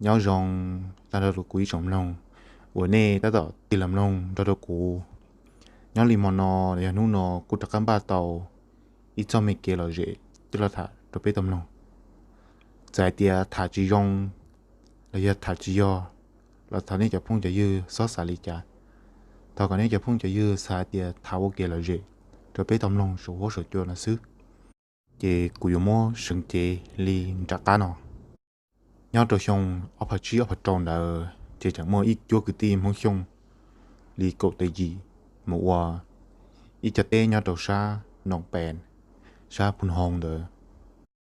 Nyob zoo tag nrho rau kuv ib tsoom mloog uas nej tab tom tig los mloog nrog rau kuv. Nyob li hmo no los yog hnub no kuj rov qab npaj tau ib txoj me kev lom zem coj los tham rau peb tau mloog. Txawm hais tias tham tsis zoo los yog tham tsis yog los thov nej cov phooj cov ywg txhob xav li cas. Thov kom nej cov phooj cov ywg xav hais tias tham ua kev lom zem rau peb tau mloog saum huab saum cua no xwb. Ces kuv yuav muab seev cev li nram qab no. Nyob rau xyoo ob phav tsib ob phav rau ntawd ces tseem muaj ib cuab kwv tij Hmoob Xyooj li kaum tawm yim mus ua ib co teb nyob rau sab Noom Pees, sab Phu Hoo ntawd.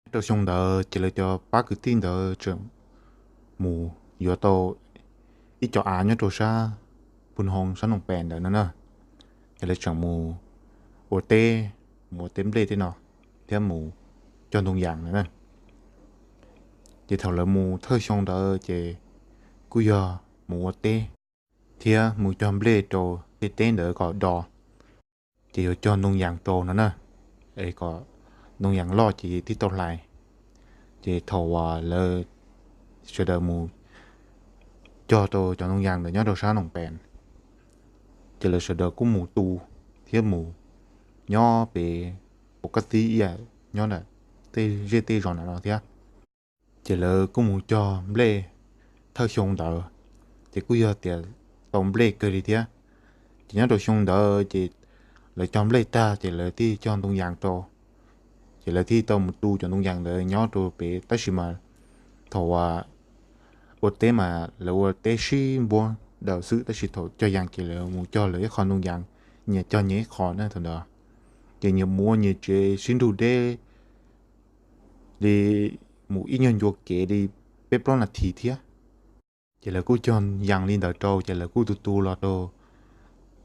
Nyob rau xyoo ntawd ces lawv cov pab kwv tij ntawd tseem mus yuav tau ib co av nyob rau sab Phu Hoo sab Noom Pees ntawd no na. Ces lawv tseem mus ua teb, mus ua teb nplej tej no thiab mus cog ntoo yas ntawd na. Ces thaum lawv mus thawj xyoo ntawd ces kuj yog mus ua teb thiab mus cog nplej rau tej teb ntawd kom do, ces yuav cog ntoo yas rau no na, es kom ntoo yas loj ces thiaj tau hlais. Ces thaum uas lawv sawv daws mus cog rau cov ntoo yas ntawd nyob rau sab Noom Pees, ces lawv sawv daws kuj mus tu thiab mus nyob pem pus kab tib ib yam nyob ntawm tej zej tej zos ntawm no thiab. Ces lawv kuj mus cog nplej thawj xyoo ntawd, ces kuj yog tias tau nplej kawg li thiab. Ces nyob rau xyoo ntawd ces lawv cog nplej tag ces lawv thiaj cog ntoo yas rau, ces lawv thiaj tau mus tu cov ntoo yas ntawd nyob rau pem. Tab sis mas thaum uas ua teb mas lawv ua teb sib npuab daws xwb, tab sis thaum cog yas ces lawv mus cog lawv ib qho ntoo yas, nyias cog nyias ib qho na thaum ntawd. Ces nyias mus ua nyias tsev sib nrug deb li mus ib nyuag ncua kev li peb plaub nas this thiab. Ces lawv kuj cog yas li ntawd rau, ces lawv kuj tu tu los rau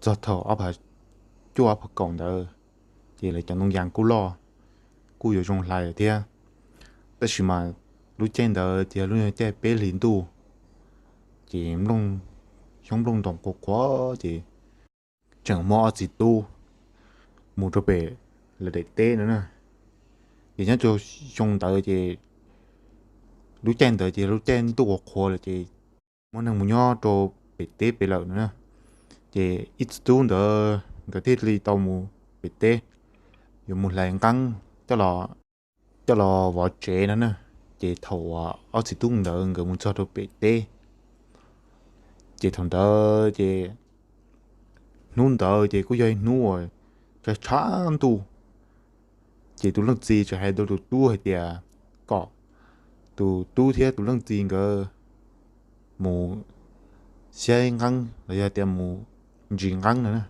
txog thaum ob phav cuaj ob phav kaum ntawd, ces lawv cov ntoo yas kuj loj, kuj yuav zoo hlais lawm thiab. Tab sis mas lub caij ntawd ces lub caij peb hlis ntuj, ces xyoob nplooj ntoos qhuav qhuav ces tseem muaj ob txiv tub mus rau pem lawv daim teb no na. Ces nyob rau xyoo ntawd ces lub caij ntawd ces lub caij ntuj qhuav qhuav lawm ces muaj neeg mus nyob rau pem teb pem lawm no na. Ces ib txiv tub ntawd nkawd thiaj li tau mus pem teb, yuav mus hlais nqeeb coj los, coj los vov tsev no na. Ces thaum uas ob txiv tub ntawd nkawd mus txog rau pem teb, ces thaum ntawd ces hnub ntawd ces kuj yog ib hnub uas tshav tshav ntuj. Ces tus leej txiv txawm hais rau tus tub hais tias kom tus tub thiab tus leej txiv nkawd mus xiab nqeeb los yog tias mus ntsis nqeeb no na.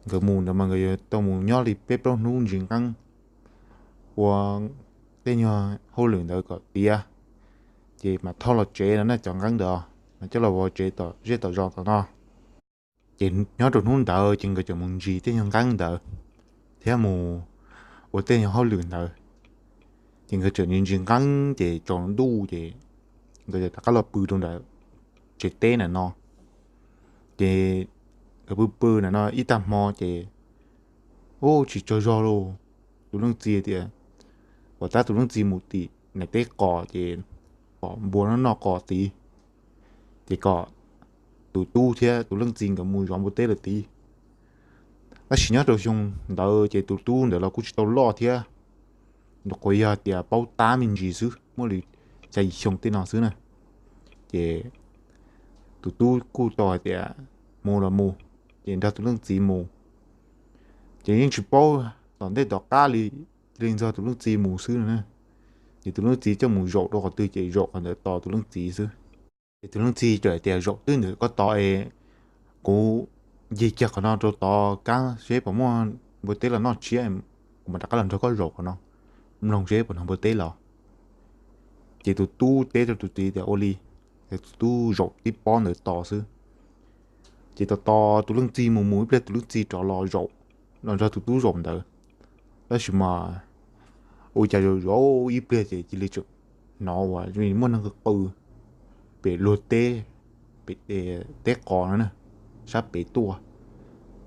Nkawd mus ntawd mas nkawd yuav tau mus nyob li peb plaub hnub ntsis nqeeb, ua tej nyuag hauj lwm ntawd kom tiav, ces mam thauj los tsev no na. Cov nqeeb ntawd mas coj los vov tsev tom zej tom zos tom no. Ces nyob rau hnub ntawd ces nkawd txawm mus ntsis tej nyuag nqeeb ntawd thiab mus ua tej nyuag hauj lwm ntawd. Ces nkawd txawm ntsis ntsis nqeeb ces tsaus ntuj ces nkawd txawm rov qab los pw rau ntawm tsev teb ntawm no. Ces nkawd pw pw ntawm no ib tag hmo ces, ub, tsis tsaug zog lauj. Tus leej txiv tias, pom tab tus leej txiv mus tim niam teb qos ces pom npua noj noj qos tid, ces kom tus tub thiab tus leej txiv nkawd mus zov npua teb lawm tid. Tab sis nyob rau xyoo ntawd ces tus tub ntawd los kuj tsis tau loj thiab, nyuam qhuav yog tias paub tab me ntsis xwb, muaj li xya yim xyoo tej no xwb na. Ces tus tub kuj tau hais tias mus los mus, ces nrog tus leej txiv mus. Ces yeej tsis paub tom ntej tom qab li, cia li nrog tus leej txiv mus xwb no na. Ces tus leej txiv coj mus zaum rau qhov twg ces zaum qhov ntawd tos tus leej txiv xwb. Ces tus leej txiv txawm hais tias, zaum twg ntawd koj tos es kuv ncig kiag qhov no rau tod kab seb puas muaj npua teb los noj tshiab, kuv mam rov qab los nrog koj zaum qhov no, mloog seb puas hnov npua teb los. Ces tus tub teb rau tus txiv tias ua li, es tus tub zaum tib pob ntawd tos xwb. Ces tos tos tus leej txiv mus mus ib pliag tus leej txiv rov los zaum, los nrog tus tub zaum ntawd. Tab sis mas ua cas zaum zaum ib pliag ces cia li tseem hnov uas muaj neeg qw qw pem luag teb, pem teb qos no na, sab pem tuaj.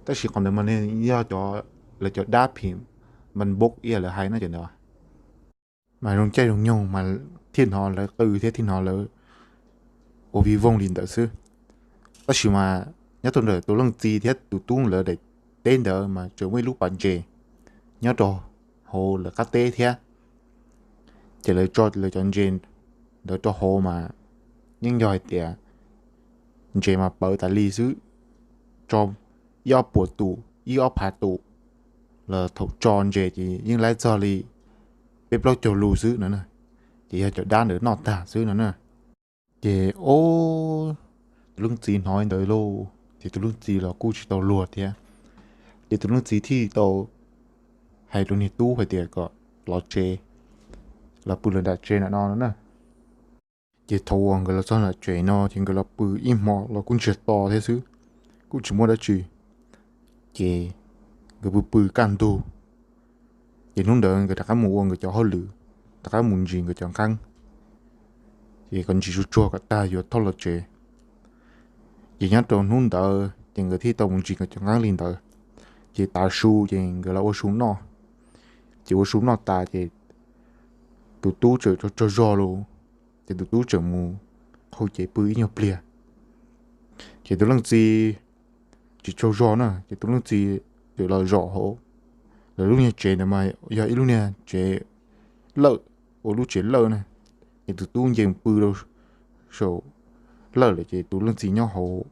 Tab sis qhov ntawd mas yog cov, lawv cov dab phim npas npauj ib yam lawv hais no cov ntawd. Mas zoo caij zoo nyoog mas thiaj hnov lawv qw thiab thiaj hnov lawv ua vij voog li ntawd xwb. Tab sis mas nyob rau ntawm tus leej txiv thiab tus tub lawv daim teb ntawd mas tseem muaj ib lub pas ntses nyob rau hauv lawv qab teb thiab. Ces lawv tso lawv cov ntses ntawd rau hauv mas yeej yog hais tias ntses mas pawv tas li xwb, tso ib ob puas tus ib ob phav tus los thaum tso ntses ces yeej laib txog li peb plaub caug lus xwb no na. Ces yog cov dab ntawd noj tag xwb no na. Ces o, tus leej txiv hnov li ntawd lauj ces tus leej txiv los kuj tsis tau luag thiab. Ces tus leej txiv thiaj tau hais rau niag tub hais tias kom los tsev, los pw lawv nram tsev nram no no na. Ces thaum uas nkawd los txog nram tsev no ces nkawd los pw ib hmo los kuj ntsiag to thiab xwb, kuj tsis muaj dab tsi. Ces nkawd pw pw kaj ntug, ces hnub ntawd nkawd rov qab mus ua nkawd cov hauj lwm, rov qab mus ntsis nkawd cov nqeeb, ces kom ntsis tsuag tsuag kom tag yuav thauj los tsev. Ces nyob rau hnub ntawd ces nkawd thiaj tau mus ntsis nkawd cov nqeeb li ntawd. Ces tav su ces nkawd los ua su noj, ces ua su noj tas ces tus tub txawm tsaug tsaug zog lauj, ces tus tub txawm mus hau cev pw ib nyuag pliag. Ces tus leej txiv tsis tsaug zog na, ces tus leej txiv txawm los zaum hauv lawv lub niag tsev ntawd mas yog ib lub niag tsev lawj, ua lub tsev lawj na, ces tus tub nce mus pw rau saum lawj lawm ces tus leej txiv nyob hauv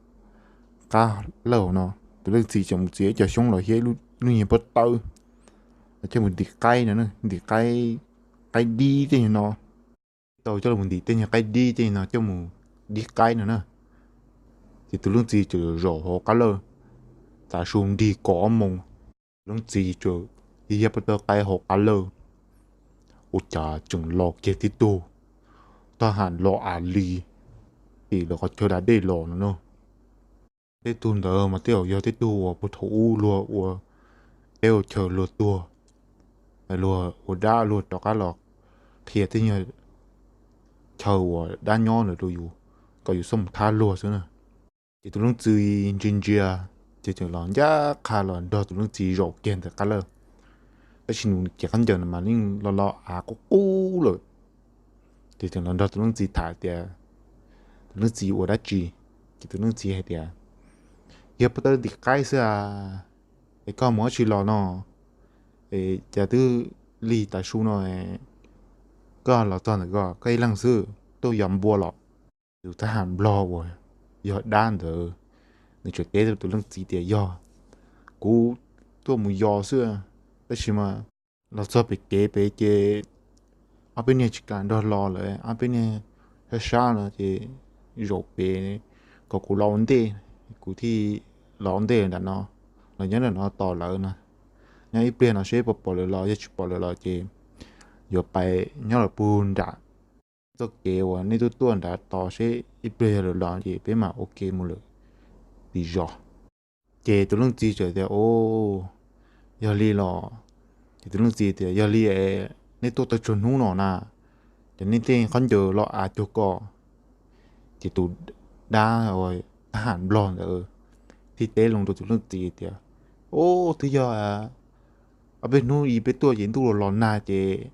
qab lawj hauv no. Tus leej txiv tseem mus txiav ib co xyoob los thiab ib lub niag pob tawb coj mus ntim qaib no, ntim qaib, qaib dib tej no, tau coj los ntim tej nyuag qaib dib tej no coj mus dib qaib no na. Ces tus leej txiv txawm zaum hauv qab lawj, tav su nrig kaum ob moos, tus leej txiv txawm yog pob tawb qaib hauv qab lawj, ua cas tseem los kiag tib tug thab ham los av li tim lawv qhov chaw da dej los no na. Tej tug ntawd mas tej zaum yog tej tug uas puag thaum ub luag ua teb ua chaw luag tuag, luag ua dab luag rov qab los qhia tej nyuag chaw uas dab nyob ntawd rau yus, kom yus xub mus thab luag xwb na. Ces tus leej txiv ntsia ntsia, ces tseem los ncaj qha los nrog tus leej txiv zaum kiag ntawm qab lawj. Tab sis nws cev khaub ncaws no mas yeej lo lo av qub qub lawm. Ces tseem los nrog tus leej txiv tham tias tus leej txiv ua dab tsi. Ces tus leej txiv hais tias, yog pob tawb ntim qaib xwb a, es koj mus dab tsi los no? Es cas twb lig tav su no, koj los txog ntawm ko koj ib leeg xwb tuaj yos npua los? Tus thab ham nplog uas yog dab ntawd, nws tseem teb rau tus leej txiv tias, yog kuv tuaj mus yos xwb, tab sis mas los txog pem kev pem ces ob peb niag tsis kam nrog los lawm, ob peb niag sab sab no ces zaum pem kom kuv los ua ntej, kuv thiaj los ua ntej nram no, los nyob nram no tos lawv no. Nyob ib pliag no seb puas pom lawv los, yog tsis pom lawv los ces yuav pais nyob lawm puag nram txoj kev uas nej tuaj tuaj nrad tos seb ib pliag yog lawv los ces peb mam ua ke mus lawm tim zos. Ces tus leej txiv txawm tias, o, yog li los, ces tus leej txiv tias, yog li es nej tuaj tau tsaus hnub no na, ces nej tej khaub ncaws los av cuag ko. Ces tus dab uas thab ham nplog ntawd thiaj teb loo rau tus leej txiv tias, o, twb yog ob peb hnub ib peb tuaj ces ntuj los los nag ces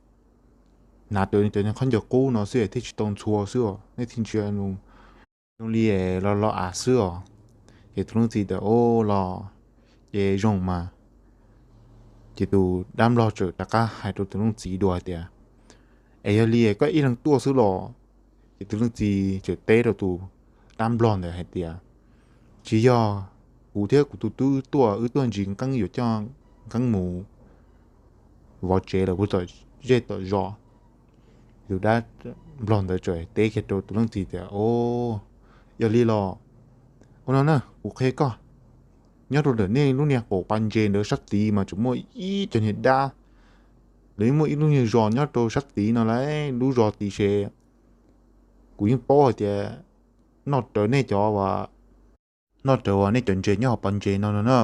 hnav cov cov khaub ncaws qub no xwb thiaj tsis tau ntxhua xwb os, nej thiaj ntsia zoo li los los av xwb os. Ces tus leej txiv tias, o, los ces zoo mas. Ces tus dab nplog txawm rov qab hais rau tus leej txiv dua hais tias, es yog li koj ib leeg tuaj xwb los? Ces tus leej txiv txawm teb rau tus dab nplog ntawd hais tias, tsis yog, kuv thiab kuv tus tub wb tuaj, wb tuaj ntsis nqeeb yuav coj nqeeb mus vov tsev lawm puag tom zej tom zos. Tus dab nplog ntawd txawm teb kiag rau tus leej txiv tias, o, yog li los, ua no na kuv qhia koj, nyob rau ntawm nej lub niag qaum pas ntses ntawd sab tid mas tseem muaj ib co niag dab, lawv yeej muaj ib lub niag zos nyob rau sab tid no lauj, lub zos tid ces kuv yeej paub hais tias noj rawv nej cov uas, noj rawv uas nej cov ntses nyob hauv pas ntses no no na.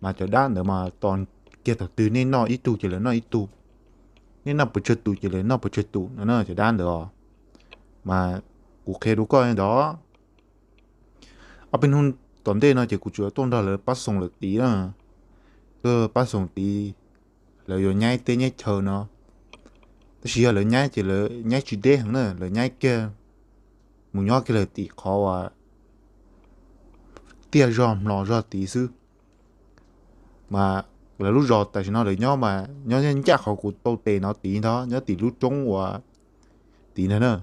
Mas cov dab ntawd mas tos kiag thaum twg nej noj ib tug ces lawv noj ib tug, nej noj pes tsawg tus ces lawv noj pes tsawg tus no na cov dab ntawd os. Mas kuv qhia rau koj ntawd, ob peb hnub tom ntej no ces kuv tseem tuaj nrog lawv pab xoom lawm tid na. Tuaj pab xoom tid, lawv yuav nyaib teb nyaib chaw no, Tab sis yog lawv nyaib ces lawv nyaib tsis deb heev na, lawv nyaib kiag mus nyob kiag lawm tim qhov uas tiaj zog hmlo zog tid xwb. Mas lawv lub zos tam sim no lawv nyob mas nyob ncaj qhov kuv tau tes no tid ntag, nyob tim lub roob uas tid ntag na.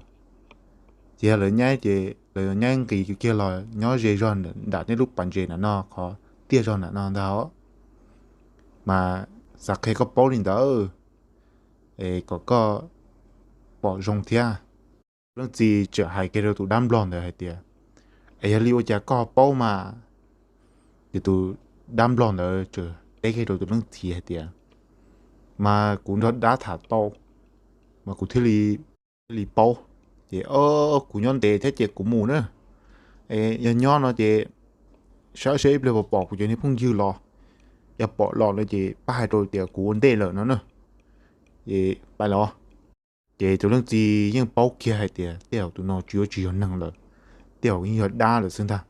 Ces yog lawv nyaib ces lawv nyaib nqis kiag los nyob ze zog nram nej lub pas ntses nram no, qhov tiaj zog nram no ntag. Mas xav qhia koj paub li ntawd es kom koj pom zoo thiab. Leej txiv txawm hais kiag rau tus dab nplog ntawd hais tias, Es yog li ua cas koj paub mas? Ces tus dab nplog ntawd txawm teb kiag rau tus leej txiv hais tias, Mas kuv nrog dab tham tau, mas kuv thiaj li, thiaj li paub. Ces, O, kuv nyob ntev thiab ces kuv mus na. Yog nyob no ces saib seb ib pliag puas pom kuv cov niag phooj ywg los. Yog pom los no ces pab hais rau tias kuv ua ntej lawm no na. Ces pais los. Ces tus leej txiv yeej paub kiag hais tias tej zaum tus no tsis yuav tsis yog neeg lawm, tej zaum yeej yog dab lawm xwb ntag.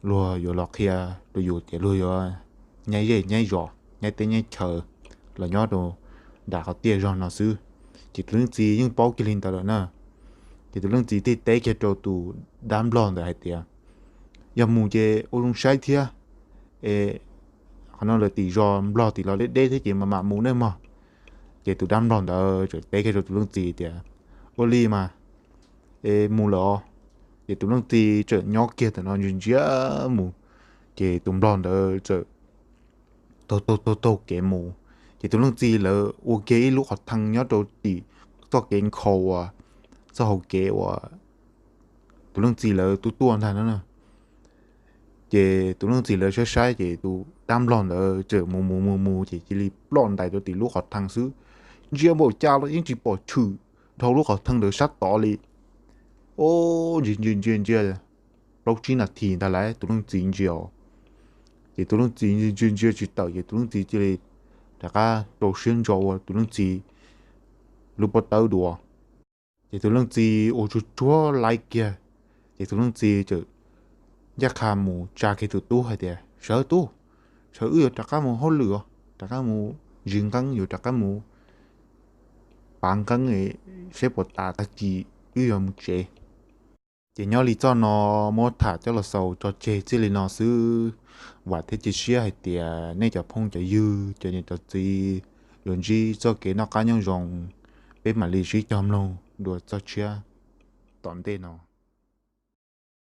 Luag yuav los qhia rau yus tias luag yuav nyaib zej nyaib zos, nyaib teb nyaib chaw los nyob rau nram qhov tiaj zog no xwb. Ces tus leej txiv yeej paub kiag li ntawd lawm na. Ces tus leej txiv thiaj teb kiag rau tus dab nplog ntawd hais tias, Yog mus ces ua zoo saib thiab, es qhov no lawv tim zos nplog tim los deb deb thiab ces mam mam mus nej mog. Ces tus dab nplog ntawd txawm teb kiag rau tus leej txiv tias, Ua li mas, es mus lawm os. Ces tus leej txiv txawm nyob kiag ntawm no ntsia ntsia mus, ces tus nplog ntawd txawm taug taug taug taug kev mus. Ces tus leej txiv lawv ua kiag ib lub qhov thee nyob rau tim txoj kev nkhaus uas, txoj hauv kev uas tus leej txiv lawv tuaj tuaj ntag no na. Ces tus leej txiv lawv saib saib ces tus dab nplog ntawd txawm mus mus mus mus ces cia li ploj ntais rau tim lub qhov thee xwb. Ntsia npaum cas los yeej tsis pom tshwm dhau lub qhov thee ntawd sab tod li. O, ntsia ntsia ntsia ntsia plaub tsib nas this ntag lauj, tus leej txiv ntsia os. Ces tus leej txiv ntsia ntsia tsis tawm ces tus leej txiv cia li rov qab rau siab ntso ua tus leej txiv lub pob tawb dua. Ces tus leej txiv ua tsuag tsuag laib kiag, ces tus leej txiv txawm ncaj qha mus tsa kiag tus tub hais tias, Sawv tub, sawv wb yuav rov qab mus hauj lwm os, rov qab mus zis nqeeb, yuav rov qab mus pav nqeeb seb puas tas tag kis wb yuav mus tsev. Ces nyob li txoj no muab tham coj los xaus tso tseg txij li no xwb. Vam thiab cia siab hais tias nej cov phooj cov ywg cov niam cov txiv yuav ntsib txoj kev noj qab nyob zoo, peb mam li sib cog mloog dua txoj tshiab tom ntej no.